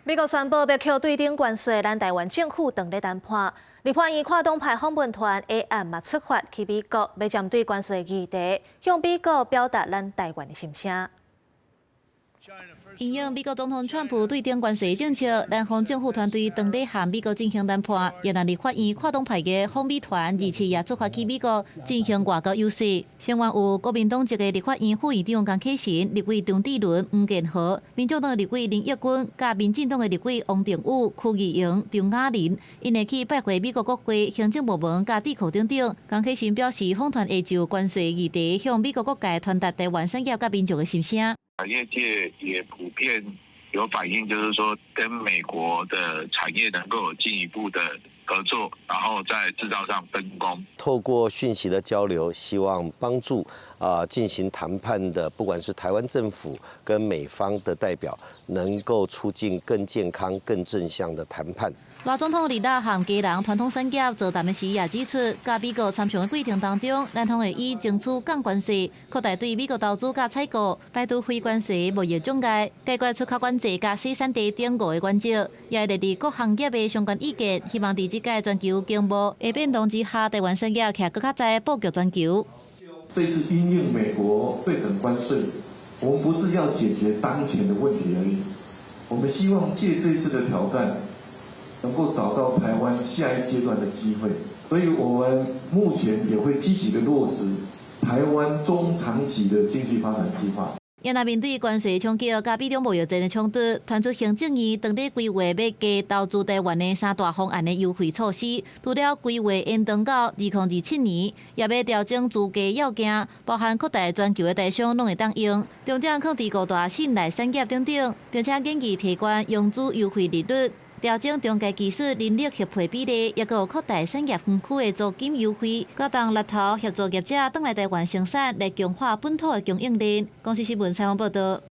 美國宣布欲扣對等關稅，咱台灣政府正咧談判。立法院跨黨派訪問團下暗嘛出發去美國，欲針對關稅議題，向美國表達咱台灣的心聲。因應美國總統川普對等關稅政策，南方政府團隊當咧和美國進行談判。越南立法院跨黨派的訪美團二七也出發去美國進行外交遊說。成員有國民黨籍的立法院副院長江啟臣、立委張智倫、黃健和、民眾黨立委林益君、佮民進黨的立委王定宇、柯義榮、張雅琳，𪜶會去拜會美國國會、行政部門佮智庫等等。江啟臣表示，訪團會就關稅議題向美國各界傳達台灣產業佮民眾的心聲。業界也普遍有反映，就是說跟美國的產業能夠有進一步的合作，然後在製造上分工。透過訊息的交流，希望幫助進行談判的，不管是台灣政府跟美方的代表，能夠促進更健康、更正向的談判。賴總統日來和基隆傳統產業座談的時也指出，佮美國參詳的過程當中，咱方會以爭取降關稅，擴大對美國投資佮採購，排除非關稅貿易障礙，解決出口管制佮洗產地等五個原則，也會列入各行業的相關意見，希望佇這屆全球經貿的變動之下，台灣產業徛閣較早布局全球。這次因應美國對等關稅，我們不是要解決當前的問題而已，我們希望借這次的挑戰，能夠找到台灣下一階段的機會，所以我們目前也會積極的落實台灣中長期的經濟發展計劃。也若面對關稅衝擊佮美中貿易戰的衝突，傳出行政院當咧規劃欲加投資台灣的三大方案的優惠措施，除了規劃延長到2027年，也欲調整資格要件，包含擴大全球的台商攏會當用，重點放佇五大信賴產業等等，並且建議提懸融資優惠利率，調整中介技術人力合配比例，抑閣有擴大產業園區的租金優惠，佮當獵頭協助業者轉來台灣生產，來強化本土的供應鏈。公視新聞採訪報導。